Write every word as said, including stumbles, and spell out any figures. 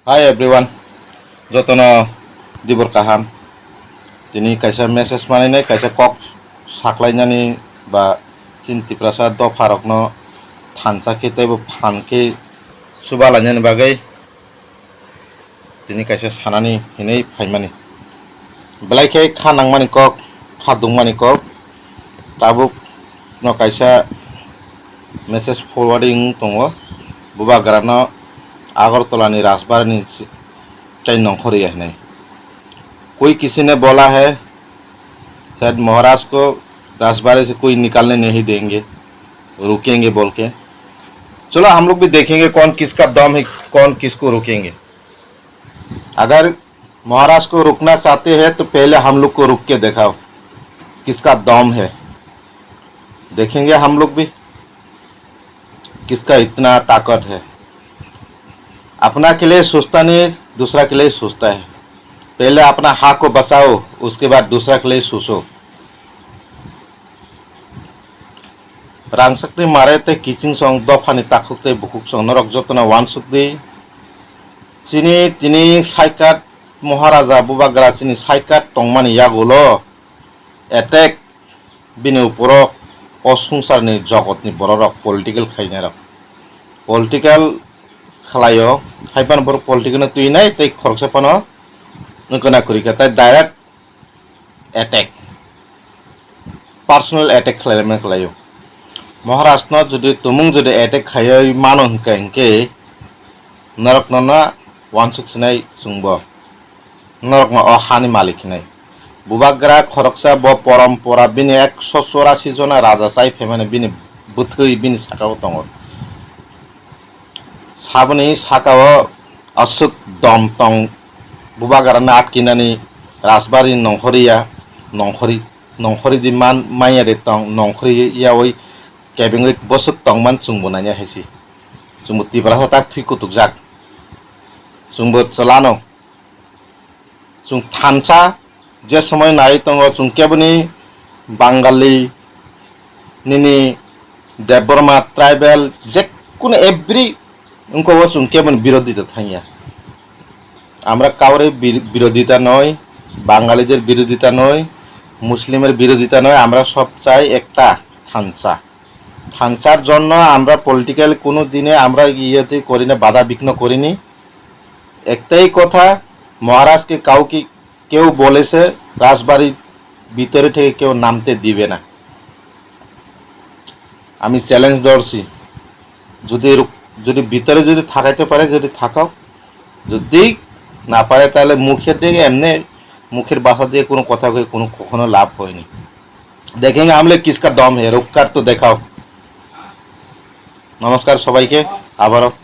Hi everyone, jotono dibor kaham. Tini kaisa message manwi nai, kaisa kok saklainani ba chini Tiprasa dopharokno thansa khe teibo phan khe chubalainani bagwi tini kaisa sanani hinwi phaimani. Belai khe kha nangmani kok, kha dungmani kok, tabuk no kaisa message forwarding tongo, bubagrano Agartala ni Rajbari ni tei nongkhor ya hinwi. कोई किसी ने बोला है, शायद महाराज को राजबाड़ी से कोई निकालने नहीं देंगे, रुकेंगे बोल के। चलो, हम लोग भी देखेंगे कौन किसका दम है, कौन किसको रुकेंगे। अगर महाराज को रुकना चाहते हैं तो पहले हम लोग को रुक के दिखाओ, किसका दम है, देखेंगे हम लोग भी। किसका इतना ताकत है। अपना के लिए सोचता नहीं, दूसरा के लिए सोचता है। पहले अपना हक को बचाओ, उसके बाद दूसरा के लिए सोचो। Rangchakni mare tei kiching song dophani takhuk tei bukhuk song norok jotono uansuk di. Chini tini saikat Maharaja bubagra chini saikat tongmani yagulo attack bini uporo o swngcharni jogotni bororok political khainairok. Political khlaio, haiphano borok political no twinai tei khoroksa phano wngkha na kwrwi kha, tai direct attack, personal attack khlaimani khlaio. Maharaj no jodi tumung jodi attack khaiwi mano hwnkhe, hwnkhe norok no na uansuk sinai chwngbo. Norokno o hani malik hinwi. Bubagra khoroksa bo porompora bini ekso chorasi jona raja chai phaimani bini bwthwi bini sakao tongo. Saboni sakao aswk dom tong bubagrano atkinani rajbari nongkhoriya nongkhori nongkhori di man manya de tong nongkhori yawi kebengwi bwswk tongman chwngbo nanya haisi. Chwngbo Tiprasa tak thwi kutukjak. Chwngbo chwlano. Chwng thansa je somoi nai tongo, chwng keboni Bangali, nini Debbarma tribal, je kuno every wngkha o chwng keboni birodita thangya. আমরা কাউরে বি-, বিরোধিতা নই, বাঙালিদের বিরোধিতা নই, মুসলিমের বিরোধিতা নয়, আমরা সব চাই একটা থানচা। থানচার জন্য আমরা পলিটিক্যাল কোনো দিনে আমরা ইয়েতে করি না, বাধা বিঘ্ন করিনি। একটাই কথা, মহারাজকে কাউকে কেউ বলেছে রাজবাড়ির ভিতরে থেকে কেউ নামতে দিবে না। আমি চ্যালেঞ্জ ধরছি, যদি এরক-, যদি ভিতরে যদি থাকাইতে পারে, যদি থাকাও, যদি না পারে, তাহলে মুখের দিকে এমনি মুখের ভাষা দিয়ে কোনো কথা কয়ে কোনো, কখনো লাভ হয়নি। देखेंगे हम लोग किसका दम है, रुक कर तो देखाओ। নমস্কার সবাইকে, আবারও।